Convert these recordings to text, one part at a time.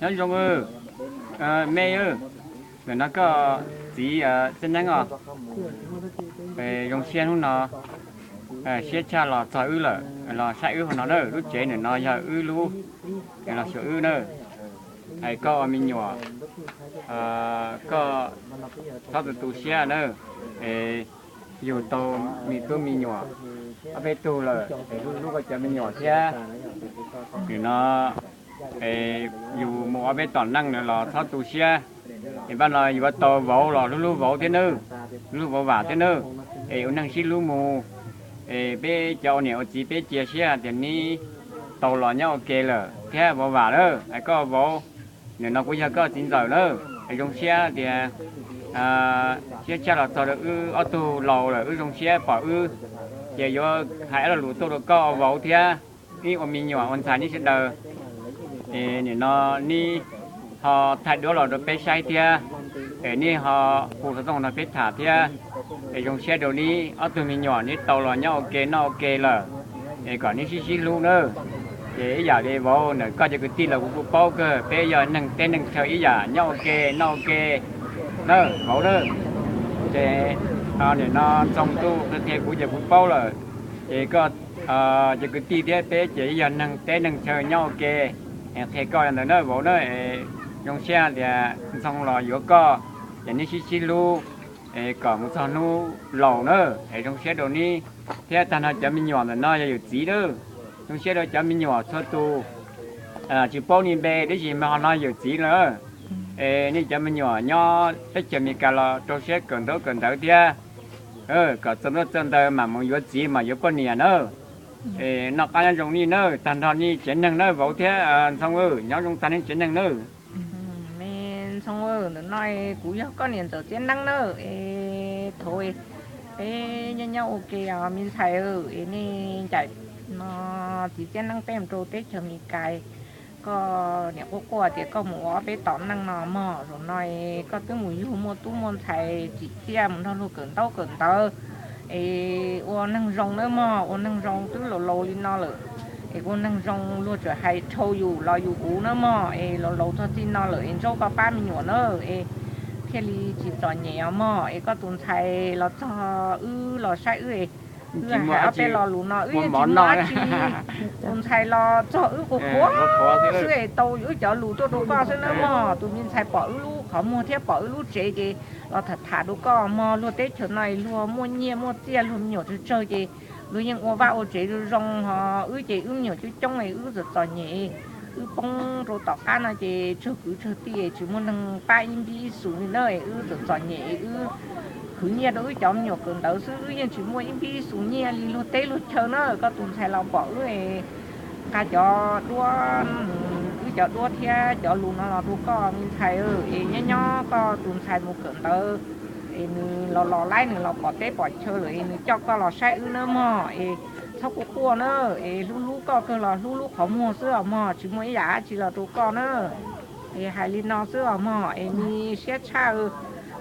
Nyob zoo, me, ntawm no koj txiv Txhiaj Neeb os. Zoo siab hnub no siab tshaj los txog wb lawm, los saib wb hauv no na. Lub tsev ntawm no yog wb lub, los xyuas wb na. Hais koj ua me nyuam, koj txhob tu tu siab na. Es yus tau me tub me nyuam ob peb tug lawm es hlub hlub koj cov me nyuam thiab. Nim no es yus mus ob peb tom neej na los txhob tu siab. Es paj no yuav tau vauv los hlub hlub vauv thiab nawb, hlub hlub vauv vam thiab nawb. Es ua neej sib hlub mus. Es peb cov ua niam ua txiv peb cia siab tias neb tau los nyob ua ke lawm thiab vauv vam lawm. Es koj vauv, nim no kuv yog koj txiv ntxawm na. Es zoo siab tias siab tshaj los txog rau wb ob tug laus lawm, wb zoo siab pom wb. Ces yuav hais ob lo lus tuaj rau koj vauv thiab, neb ua me nyuam ua ntxhais neb sawv daws. Es nim no neb ho thaij duab los rau peb saib thiab, es neb ho hu xov tooj nrog peb tham thiab. Es zoo siab rau neb ob tug me nyuam, neb tau los nyob ua ke noj ua ke lawm, es kom neb sib sib hlub nawb. Ces ib yam li vauv ntawm koj cov kwv tij los kuv kuj paub kawg, peb yog neeg teb neeg chaw ib yam, nyob ua ke noj ua ke nawb vauv nawb. Ces nim no Ntxhoo tuaj qhia kuv ces kuv paub lawm. Ces koj cov kwv tij thiab peb ces yog neeg teb neeg chaw nyob ua ke. Es qhia koj li ntawd na vauv na. Es zoo siab tias Ntxhoo los yuav koj, ces neb sib sib hlub, es kom mus txog hnub laus na. Es zoo siab rau neb thiab. Tag nrho cov me nyuam ntawm no yog yawm txiv na. Zoo siab rau cov me nyuam txhua tus, tsis paub neb npe tab sis mas ho no yawm txiv lawm. Es nej cov me nyuam nyob teb chaws Amelikas los rau siab kawm ntaub kawm ntawv thiab, kom txog ntuj txog ntawd mam mus yuav txiv mam yuav poj niam na. Es noj qab nyob zoo nej na, tag nrho nej tsev neeg na vauv thiab Ntxhoo, nyob zoo tag nej tsev neeg na. Me Ntxhoo, ntawm no kuv yog koj niam ntxawm Txiaj Neeb na. Es thaum peb nyob nyob ua ke os me ntxhais, es nej ncaim no txiv Txiaj Neeb peb mus rau teb chaws Amelikas, koj niam quaj quaj tias koj mus ua ob peb tom neej no mog, zaum no koj twb mus yug muaj tub muaj ntxhais tsim txiaj mus nrog luag kawm ntaub kawm ntawv, es ua neeg zoo nawb mog, ua neeg zoo twb laus laus li no lawm, es ua neeg zoo luag tseem hais dhau yus los yus uv nawb mog, es laus laus txog txij no lawm es ntsaub koj pab me nyuam na, es thiaj li tsis txom nyem os mog. Es koj tus ntxhais los txog wb los saib wb, wb hais ob peb lo lus no wb yeej tsis muaj dab tsi. Tus ntxhais los txog wb qhuav qhuav xwb es tau wb cov lus tuaj rau koj xwb nawb mog. Tus me ntxhais pom wb lub qhov muag thiab pom wb lub tsev ces los tham tham rau koj mog. Luag teb chaws no luag muaj nyiaj muaj txiaj, luag me nyuam tsawg tsawg ces luag yeej ua vaj ua tsev zoo zoo, ho wb ces wb me nyuam coob coob es wb txom txom nyem, wb poob rau tom qab no ces tsawg kwv tsawg tij tsis muaj neeg pab ib npib ib xus li na, wb txom txom nyem, wb khwv nyiaj rau wb cov me nyuam kawm ntawv xwb, wb yeej tsis muaj ib npib ib xus nyiaj li luag teb luag chaw na. Koj tus ntxhais los pom wb, nqa cov duab, wb cov duab thiab cov lus no los rau koj me ntxhais, es nyob nyob koj tus ntxhais mus kawm ntawv, es nws los los laib nws los pom teb pom chaw lawm es nws coj koj los saib wb nawb mog. Es txhob quaj quaj na, es hlub hlub koj kawg los hlub hlub qhov muag xwb os mog, tsis muaj ib yam dab tsi los rau koj na. Es hais li no xwb os mog, es nws siab tshaj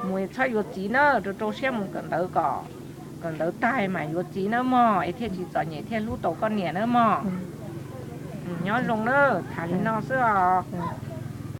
mus txhob yuav txiv na, rau rau siab mus kawm ntawv kom kawm ntawv tag mas yuav txiv nawb mog, es thiaj tsis txom nyem thiaj hlub tau koj niam nawb mog. Nyob zoo na, tham li no xwb os.